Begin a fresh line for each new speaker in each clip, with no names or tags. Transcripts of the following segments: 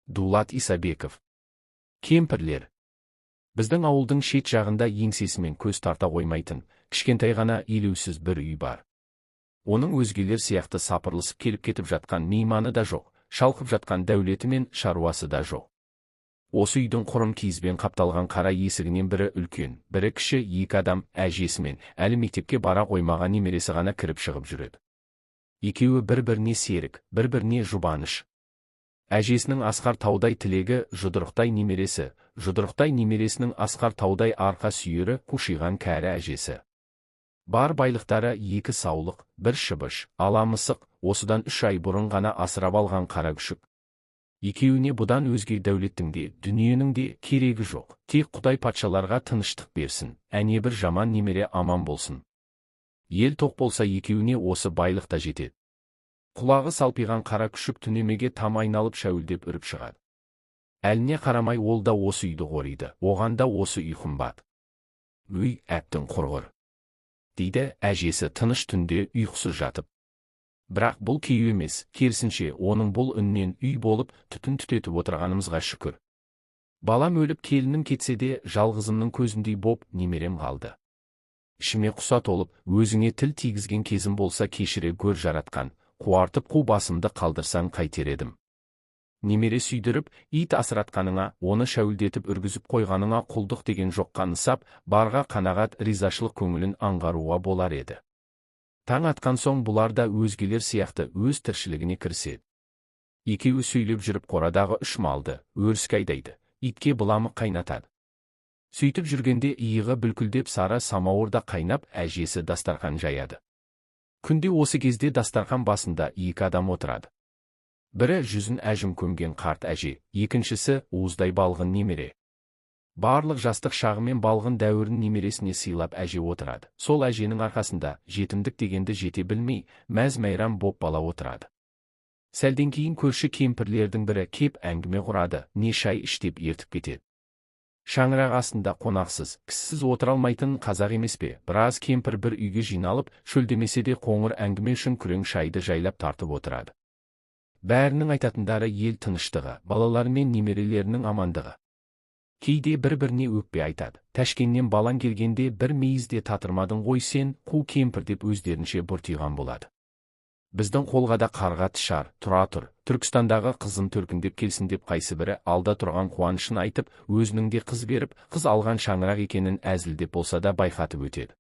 Дулат Исабеков. Кемпірлер. Біздің ауылдың шет жағында еңсесімен көз тарта қоймайтын, кішкентай ғана елеусіз бір үй бар. Оның өзгелер сияқты сапырылысып келіп-кетіп жатқан мейманы да жоқ, шалқып жатқан дәулеті мен шаруасы да жоқ. Осы үйдің құрым киізбен қапталған қара есігінен бірі үлкен, бірі кіші екі адам, әжесі мен әлі мектепке бара қоймаған немересі ғана кіріп-шығып жүреді. Екеуі бір-біріне серік, бір-біріне жұбаныш. Әжесінің асқар таудай тілегі жұдырықтай немересі, жұдырықтай немересінің асқар таудай арқа сүйері қушиған кәрі әжесі. Бар байлықтары екі саулық, бір шыбыш, ала мысық, осыдан 3 ай бұрын ғана асырап алған қара күшік. Екеуіне бұдан өзге дәулеттің де, дүниенің де керегі жоқ. Тек Құдай патшаларға тыныштық берсін, әне бір жаман немере аман болсын. Ел тоқ болса, екеуіне осы байлық та жетеді. Құлағы салпиған қара күшік түнемеге там айналып шәуілдеп үріп шығады. Әліне қарамай ол да осы үйді қориды, оған да осы үй қымбат. Өй, әттің құрғыр, дейді әжесі тыныш түнде ұйқысыз жатып. Бірақ бұл кейу емес, керісінше оның бұл үнінен үй болып түтін түтетіп отырғанымызға шүкір. Балам өліп, келінім кетсе де, жалғызымның көзіндей боп немерем қалды. Ішіме құса толып, өзіңе тіл тигізген кезім болса, кешіре гөр жаратқан, қуартып қу басымды қалдырсаң қайтер едім. Немере сүйдіріп, ит асыратқаныңа, оны шәуілдетіп үргізіп қойғаныңа құлдық деген жоққа нысап, барға қанағат, ризашылық көңілін аңғаруға болар еді. Таң атқан соң бұлар да өзгелер сияқты өз тіршілігіне кіріседі. Екеуі сөйлеп жүріп қорадағы 3 малды өріске айдайды, итке быламық қайнатады. Сөйтіп жүргенде иығы бүлкілдеп сары самауыр да қайнап, әжесі дастархан жаяды. Күнде осы кезде дастархан басында екі адам отырады. Бірі жүзін әжім көмген қарт әже, екіншісі уыздай балғын немере. Барлық жастық шағы мен балғын дәуірін немересіне сыйлап әже отырады. Сол әженің арқасында жетімдік дегенді жете білмей, мәз-мәйрам боп бала отырады. Сәлден кейін көрші кемпірлердің бірі кеп әңгіме құрады, не шай іш деп ертіп кетеді. Шаңырақ астында қонақсыз, кісісіз отыра алмайтын қазақ емес пе, біраз кемпір бір үйге жиналып, шөлдемесе де қоңыр әңгіме үшін күрең шайды жайлап тартып отырады. Бәрінің айтатындары ел тыныштығы, балалары мен немерелерінің амандығы. Кейде бір-біріне өкпе айтады. Тәшкеннен балаң келгенде бір мейіз де татырмадың ғой сен, қу кемпір деп өздерінше бұртиған болады. Біздің қолға да қарға тышар, тұра тұр, Түркістандағы қызым төркіндеп келсін деп қайсы бірі алда тұрған қуанышын айтып, өзінің де қыз беріп, қыз алған шаңырақ екенін әзілдеп болса да байқатып өтеді.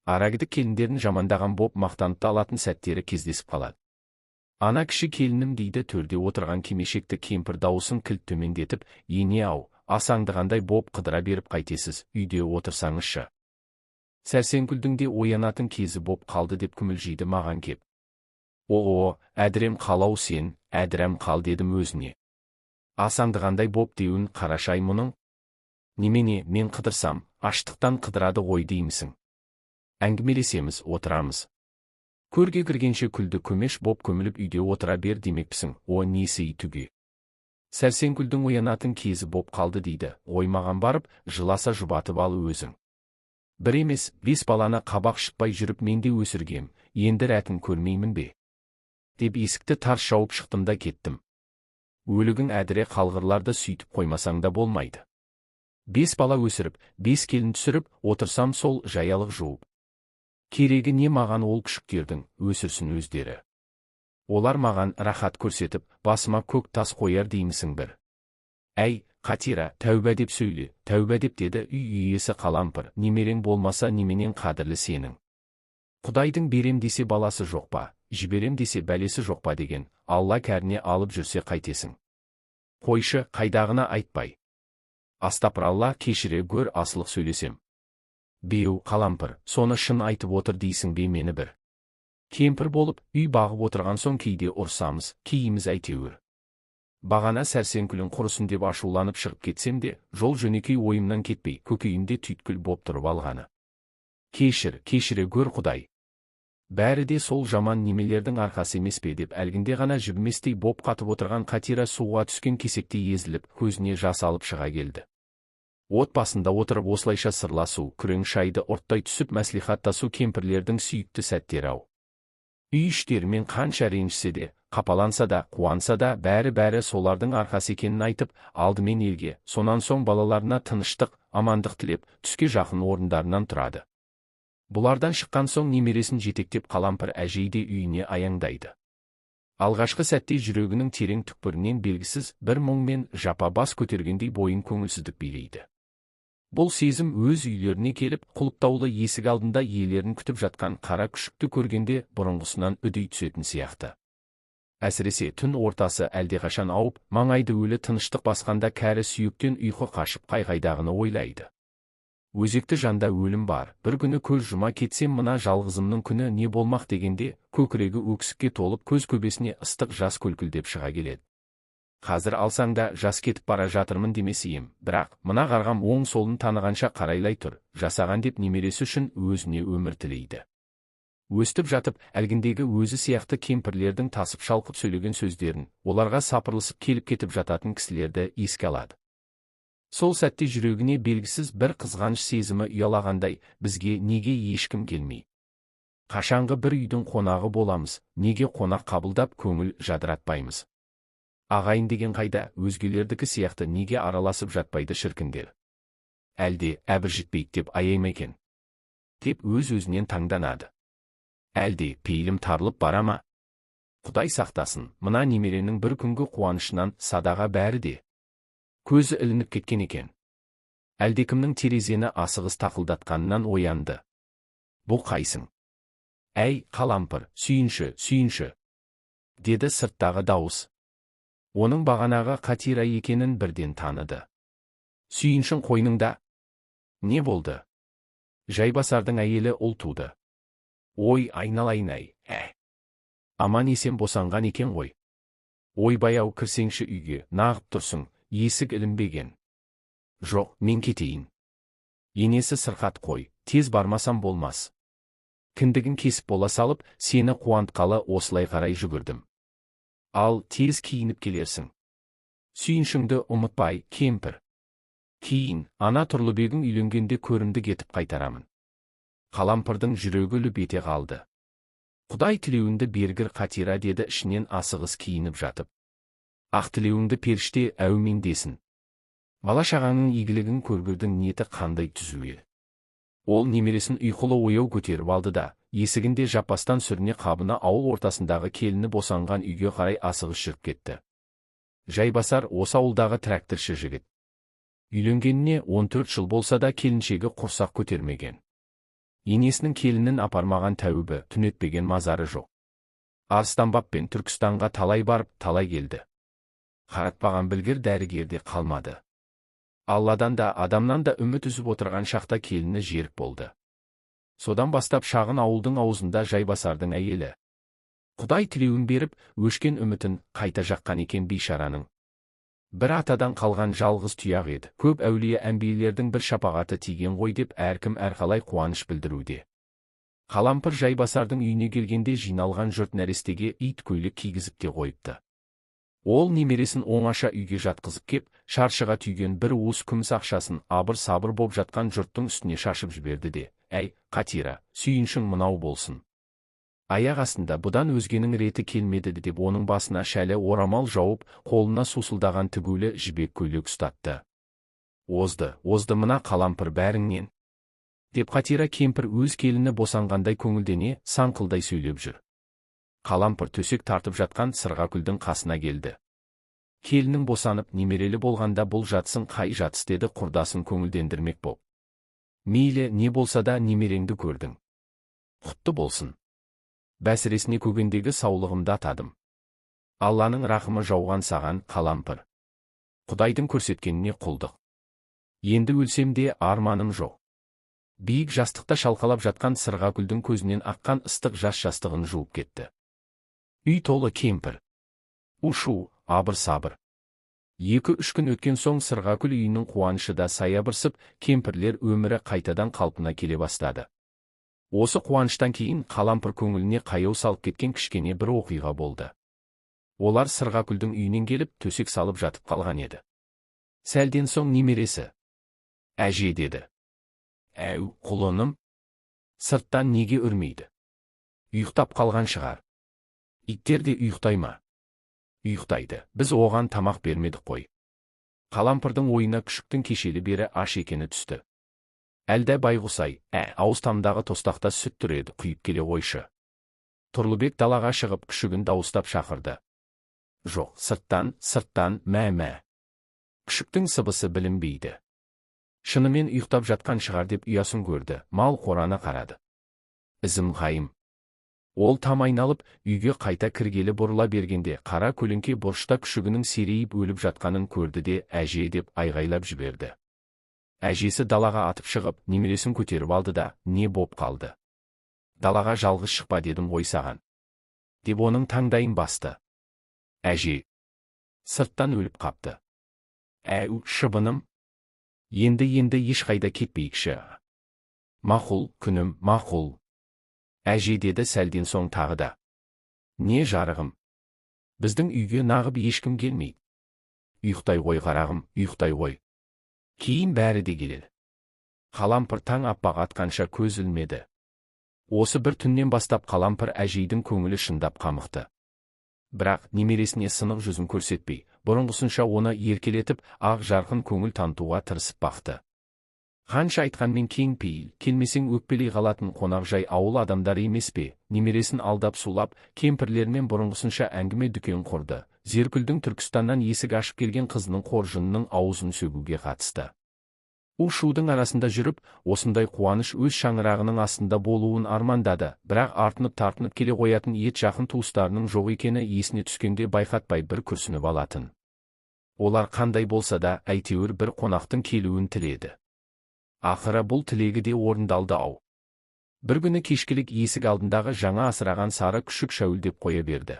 Арагідік келіндерін жамандаған боп мақтанып та алатын сәттері кездесіп қалады. Ана кіші келінім дейді төрде отырған кимешекті кемпір дауысын кілт төмендетіп, ене ау, ас аңдығандай боп қыдыра беріп қайтесіз, үйде отырсаңызшы. Сәрсенгүлдің де оянатын кезі боп қалды деп күмілжиді маған кеп. О, әдірем қалау сен, әдірем қал дедім өзіне. Ас аңдығандай боп деуін қарашай мұның. Немене, мен қыдырсам, аштықтан қыдырады ғой деймісің. Әңгімелесеміз, отырамыз. Көрге кіргенше күлді көмеш боп көміліп үйде отыра бер демекпісің, о несі түге. Сәрсенгүлдің оянатын кезі боп қалды дейді, оймаған барып, жыласа жұбатып ал өзің. Бір емес, 5 баланы қабақ шытпай жүріп мен де өсіргем, енді рәтін көрмеймін бе? Деп есікті тарс жауып шықтым да кеттім. Өлігің әдіре қалғырларды сөйтіп қоймасаң да болмайды. 5 бала өсіріп, 5 келін түсіріп, отырсам сол жаялық жуып. Керегі не маған ол күшіктердің, өсірсін өздері. Олар маған рахат көрсетіп, басыма көк тас қояр деймісің бір. Әй, Қатира, тәуба деп сөйле, тәуба деп деді үй иесі қалампыр, немерең болмаса неменең қадірлі сенің. Құдайдың берем десе баласы жоқ па, жіберем десе бәлесі жоқ па деген, Алла кәріне алып жүрсе қайтесің. Қойшы, қайдағына айтпай. Астапыралла, кешіре гөр асылық сөйлесем. Беу, қалампыр, соны шын айтып отыр дейсің бе мені бір. Кемпір болып, үй бағып отырған соң кейде ұрсамыз, кейіміз әйтеуір. Бағана Сәрсенгүлін құрысын деп ашуланып шығып кетсем де, жол жөнекей ойымнан кетпей, көкейімде түйткіл боп тұрып алғаны. Кешір, кешіре гөр Құдай. Бәрі де сол жаман немелердің арқасы емес пе деп әлгінде ғана жібіместей боп қатып отырған Қатира суға түскен кесектей езіліп, көзіне жас алып шыға келді. От басында отырып осылайша сырласу, күрең шайды ұрттай түсіп мәслихаттасу кемпірлердің сүйікті сәттері ау. Үй іштерімен қанша ренжісе де, қапаланса да, қуанса да, бәрі-бәрі солардың арқасы екенін айтып, алдымен елге, сонан соң балаларына тыныштық, амандық тілеп, түске жақын орындарынан тұрады. Бұлардан шыққан соң немересін жетектеп Қалампыр әжей де үйіне аяңдайды. Алғашқы сәтте жүрегінің терең түкпірінен белгісіз бір мұң мен жапа бас көтергендей бойын көңілсіздік билейді. Бұл сезім өз үйлеріне келіп, құлыптаулы есік алдында иелерін күтіп жатқан қара күшікті көргенде бұрынғысынан үдей түсетін сияқты. Әсіресе түн ортасы әлдеқашан ауып, маңайды өлі тыныштық басқанда кәрі сүйектен ұйқы қашып қай-қайдағыны ойлайды. Өзекті жанда өлім бар, бір күні көз жұма кетсем мына жалғызымның күні не болмақ дегенде, көкірегі өксікке толып көз көбесіне ыстық жас көлкілдеп шыға келеді. Қазір алсаң да жас кетіп бара жатырмын демес ем, бірақ мына қарғам оң солын танығанша қарайлай тұр, жасаған деп немересі үшін өзіне өмір тілейді. Өстіп жатып, әлгіндегі өзі сияқты кемпірлердің тасып шалқып сөйлеген сөздерін, оларға сапырылысып келіп-кетіп жататын кісілерді еске алады. Сол сәтте жүрегіне белгісіз бір қызғаныш сезімі ұялағандай, бізге неге ешкім келмей? Қашанғы бір үйдің қонағы боламыз, неге қонақ қабылдап көңіл жадыратпаймыз? Ағайын деген қайда, өзгелердікі сияқты неге араласып жатпайды шіркіндер? Әлде әбір жетпейді деп аяй ма екен? Деп өз-өзінен таңданады. Әлде пейілім тарылып бара ма? Құдай сақтасын, мына немеренің бір күнгі қуанышынан садаға бәрі де. Көзі ілініп кеткен екен. Әлдекімнің терезені асығыс тақылдатқанынан оянды. Бұл қайсың? Әй, Қалампыр, сүйінші, сүйінші, деді сырттағы дауыс. Оның бағанағы Қатира екенін бірден таныды. Сүйіншің қойныңда. Не болды? Жайбасардың әйелі ұл туды. Ой, айналайын-ай, ә. Аман есен босанған екен ғой. Ойбай-ау, кірсеңші үйге, нағып тұрсың, есік ілінбеген. Жоқ, мен кетейін. Енесі сырқат қой, тез бармасам болмас. Кіндігін кесіп бола салып, сені қуантқалы осылай қарай жүгірдім. Ал, тез киініп келерсің. Сүйіншіңді ұмытпай, кемпір. Кейін, ана Тұрлыбегің үйленгенде көрімді кетіп қайтарамын. Қалампырдың жүрегі лүп ете қалды. Құдай тілеуіңді бергір, Қатира, деді ішінен асығыс киініп жатып. Ақ тілеуіңді періште әумин десін. Бала-шағаңның игілігін көргірдің ниеті қандай түзу ел. Ол немересін ұйқылы ояу көтеріп алды да, есігінде жаппастан сүріне қабына ауыл ортасындағы келіні босанған үйге қарай асығыс жүріп кетті. Жайбасар осы ауылдағы тракторшы жігіт. Үйленгеніне 14 жыл болса да келіншегі құрсақ көтермеген. Енесінің келінін апармаған тәуібі, түнетпеген мазары жоқ. Арыстанбап пен Түркістанға талай барып, талай келді. Қаратпаған білгір дәрігерде қалмады. Алладан да, адамнан да үміт үзіп отырған шақта келіні жерік болды. Содан бастап шағын ауылдың аузында Жайбасардың әйелі. Құдай тілеуін беріп, өшкен үмітін қайта жаққан екен бейшараның. Бір атадан қалған жалғыз тұяқ еді, көп әулие әмбиелердің бір шапағаты тиген ғой деп әркім әрқалай қуаныш білдіруде. Қалампыр Жайбасардың үйіне келгенде жиналған жұрт нәрестеге ит көйлек кигізіп те қойыпты. Ол немересін оңаша үйге жатқызып кеп, шаршыға түйген бір уыс күміс ақшасын абыр-сабыр боп жатқан жұрттың үстіне шашып жіберді де, әй, Қатира, сүйіншің мынау болсын. Аяқ астында бұдан өзгенің реті келмеді деп оның басына шәлі орамал жауып, қолына сусылдаған тігулі жібек көйлек ұстатты. Озды, озды мына Қалампыр бәріңнен, деп Қатира кемпір өз келіні босанғандай көңілдене, саңқылдай сөйлеп жүр. Қалампыр төсек тартып жатқан Сырғакүлдің қасына келді. Келінің босанып немерелі болғанда бұл жатсың қай жатыс деді құрдасын көңілдендірмек боп. Мейлі не болса да немереңді көрдің. Құтты болсын. Бәсіресіне көгендегі саулығымды атадым. Алланың рахымы жауған саған, Қалампыр. Құдайдың көрсеткеніне құлдық. Енді өлсем де арманым жоқ. Биік жастықта шалқалап жатқан Сырғакүлдің көзінен аққан ыстық жас жастығын жуып кетті. Үй толы кемпір. Ушу, абыр-сабыр. 2-3 күн өткен соң Сырғакүл үйінің қуанышы да саябырсып, кемпірлер өмірі қайтадан қалпына келе бастады. Осы қуаныштан кейін Қалампыр көңіліне қаяу салып кеткен кішкене бір оқиға болды. Олар Сырғакүлдің үйінен келіп, төсек салып жатып қалған еді. Сәлден соң немересі. Әже деді. Әу, құлыным, сырттан неге үрмейді? Ұйықтап қалған шығар. Иттер де ұйықтай ма? Ұйықтайды, біз оған тамақ бермедік қой. Қалампырдың ойына күшіктің кешелі бері аш екені түсті. Әлда байғұс-ай, ауыз тамдағы тостақта сүт тұр еді, құйып келе қойшы. Тұрлыбек далаға шығып күшігін дауыстап шақырды. Жоқ, сырттан, сырттан, мә-мә. Күшіктің сыбысы білінбейді. Шынымен ұйықтап жатқан шығар деп ұясын көрді, мал қораны қарады. Ізім қайым. Ол там айналып, үйге қайта кіргелі бұрыла бергенде қара көлеңке бұрышта күшігінің серейіп өліп жатқанын көрді де әже деп айғайлап жіберді. Әжесі далаға атып шығып, немересін көтеріп алды да, не боп қалды. Далаға жалғыз шықпа дедім ғой саған. Деп оның таңдайын басты. Әже. Сырттан өліп қапты. Әу, шыбыным. Енді ешқайда кетпейікші. Мақұл, күнім, мақұл. Әже деді сәлден соң тағы да. Не жарығым? Біздің үйге нағып ешкім келмейді. Ұйықтай ғой қарағым, ұйықтай ғой. Кейін бәрі де келеді. Қалампыр таң аппақ атқанша көз ілмеді. Осы бір түннен бастап Қалампыр әжейдің көңілі шындап қамықты. Бірақ немересіне сынық жүзін көрсетпей, бұрынғысынша оны еркелетіп, ақ жарқын көңіл танытуға тырысып бақты. Қанша айтқанмен кең пейіл, келмесең өкпелей қалатын қонақжай ауыл адамдары емес пе, немересін алдап сулап, кемпірлермен бұрынғысынша әңгіме дүкен құрды. Зеркүлдің Түркістаннан есік ашып келген қызының қоржынының аузын сөгуге қатысты. У-шудың арасында жүріп, осындай қуаныш өз шаңырағының астында болуын армандады, бірақ артынып-тартынып келе қоятын ет жақын туыстарының жоқ екені есіне түскенде байқатпай бір күрсініп алатын. Олар қандай болса да әйтеуір бір қонақтың келуін тіледі. Ақыры бұл тілегі де орындалды ау. Бір күні кешкілік есік алдындағы жаңа асыраған сары күшік шәуілдеп қоя берді.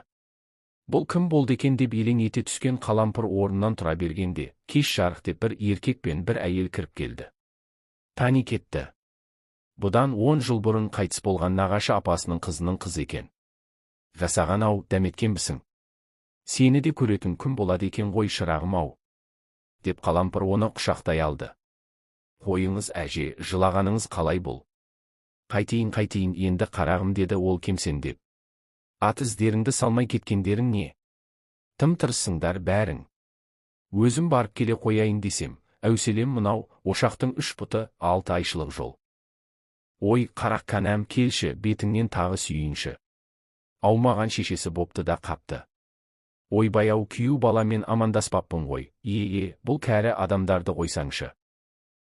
Бұл кім болды екен деп елең ете түскен Қалампыр орнынан тұра бергенде, кеш жарық деп бір еркек пен бір әйел кіріп келді. Тани кетті. Бұдан 10 жыл бұрын қайтыс болған нағашы апасының қызының қызы екен. Жасаған ау, дәметкенбісің? Сені де көретін күн болады екен ғой шырағым ау, деп Қалампыр оны құшақтай алды. Қойыңыз әже, жылағаныңыз қалай бұл? Қайтейін, қайтейін енді қарағым деді ол кемсеңдеп. Ат іздеріңді салмай кеткендерің не? Тым тырыссыңдар бәрің. Өзім барып келе қояйын десем, әуселем мынау, ошақтың 3 бұты, 6 айшылық жол. Ой, қарақ кәнәм, келші, бетіңнен тағы сүйінші. Аумаған шешесі бопты да қапты. Ойбай ау, күйеу баламен амандаспаппын ғой, е, бұл кәрі адамдарды қойсаңшы.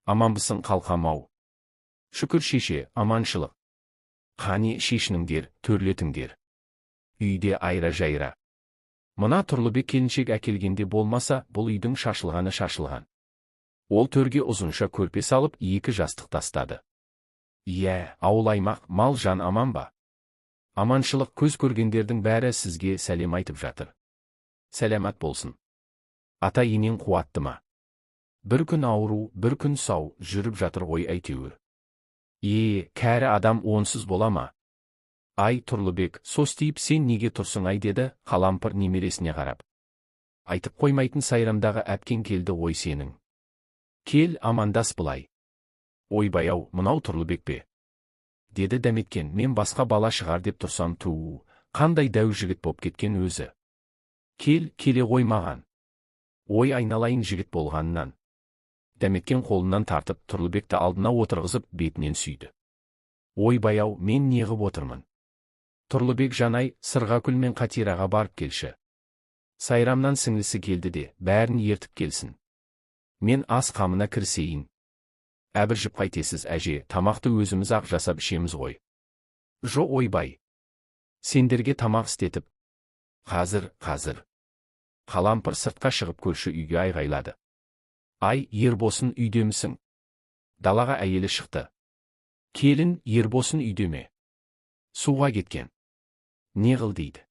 Аманбысың қалқам ау. Шүкір шеше, аманшылық. Қане шешініңдер, төрлетіңдер. Үйде айра-жайра. Мына Тұрлыбек келіншек әкелгенде болмаса, бұл үйдің шашылғаны шашылған. Ол төрге ұзынша көрпе салып, 2 жастық тастады. Иә, ауыл аймақ, мал жан аман ба? Аманшылық, көз көргендердің бәрі сізге сәлем айтып жатыр. Сәлемат болсын. Ата енең қуатты ма? Бір күн ауру, бір күн сау, жүріп жатыр ғой әйтеуір. Е, кәрі адам онсыз бола ма? Ай, Тұрлыбек, состиып сен неге тұрсың ай деді Қалампыр немересіне қарап. Айтып қоймайтын Сайрамдағы әпкең келді ғой сенің. Кел, амандас былай. Ойбай ау, мынау Тұрлыбек пе? Деді Дәметкен, мен басқа бала шығар деп тұрсам туу, қандай дәу жігіт боп кеткен өзі. Кел, келе ғой маған. Ой айналайын жігіт болғаннан. Дәметкен қолынан тартып, Тұрлыбекті алдына отырғызып, бетінен сүйді. Ойбай ау, мен неғып отырмын? Тұрлыбек жанай, Сырғакүл мен Қатираға барып келші. Сайрамнан сіңлісі келді де, бәрін ертіп келсін. Мен ас қамына кірісейін. Әбіржіп қайтесіз әже, тамақты өзіміз ақ жасап ішеміз ғой. Жоқ ойбай. Сендерге тамақ істетіп. Қазір, қазір. Қалампыр сыртқа шығып көрші үйге айғайлады. Ай, Ербосын үйдемісің? Далаға әйелі шықты. Келін, Ербосын үйдеме? Суға кеткен. Не қыл дейді.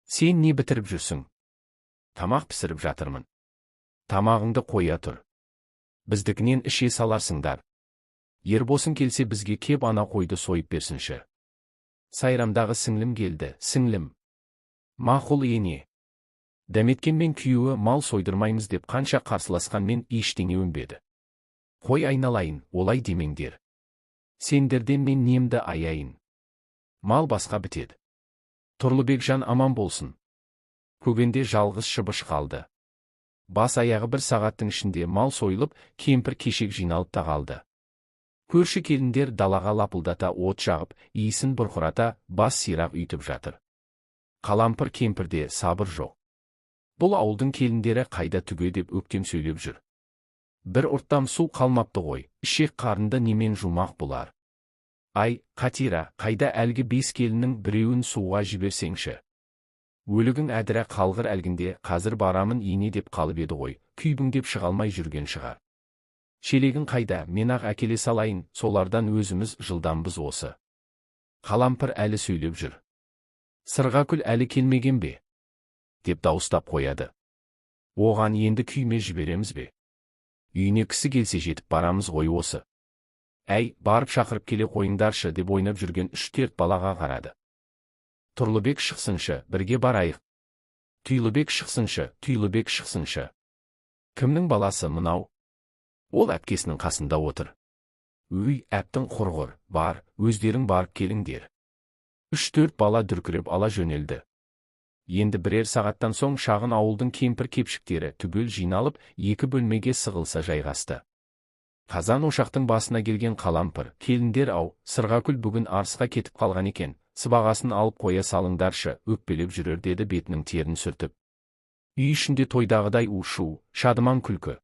Сен не бітіріп жүрсің? Тамақ пісіріп жатырмын. Тамағыңды қоя тұр. Біздікінен іше саларсыңдар. Ербосын келсе бізге кеп ана қойды сойып берсінші. Сайрамдағы сіңлім келді, сіңлім. Мақұл ене. Дәметкен мен күйеуі мал сойдырмаймыз деп қанша қарсыласқанмен ештеңе өнбеді. Қой айналайын, олай демеңдер. Сендерден мен немді аяйын. Мал басқа бітеді. Тұрлыбек жан аман болсын. Көгенде жалғыз шыбыш қалды. Бас аяғы бір сағаттың ішінде мал сойылып, кемпір кешек жиналып та қалды. Көрші келіндер далаға лапылдата от жағып, иісін бұрқырата бас сирақ үйтіп жатыр. Қалампыр кемпірде сабыр жоқ. Бұл ауылдың келіндері қайда түге деп өктем сөйлеп жүр. Бір ұрттам су қалмапты ғой, ішек қарынды немен жумақ бұлар. Ай, Қатира, қайда әлгі 5 келіннің біреуін суға жіберсеңші. Өлігің әдірә қалғыр әлгінде қазір барамын ене деп қалып еді ғой, күйбіңдеп шыға алмай жүрген шығар. Шелегің қайда, мен ақ әкеле салайын, солардан өзіміз жылдамбыз осы. Қалампыр әлі сөйлеп жүр. Сырғакүл әлі келмеген бе? Деп дауыстап қояды. Оған енді күйме жібереміз бе? Үйіне кісі келсе жетіп барамыз ғой осы. Әй, барып шақырып келе қойыңдаршы деп ойнап жүрген 3-4 балаға қарады. Тұрлыбек шықсыншы, бірге барайық. Тұйлыбек шықсыншы, Тұйлыбек шықсыншы. Кімнің баласы мынау? Ол әпкесінің қасында отыр. Өй, әптің құрғыр, бар, өздерің барып келіңдер. 3-4 бала дүркіреп ала жөнелді. Енді бірер сағаттан соң шағын ауылдың кемпір кепшіктері түгел жиналып, 2 бөлмеге сығылса жайғасты. Қазан ошақтың басына келген Қалампыр, келіндер ау, Сырғакүл бүгін Арысқа кетіп қалған екен, сыбағасын алып қоя салыңдаршы, өкпелеп жүрер деді бетінің терін сүртіп. Үй ішінде тойдағыдай у-шу, шадыман күлкі.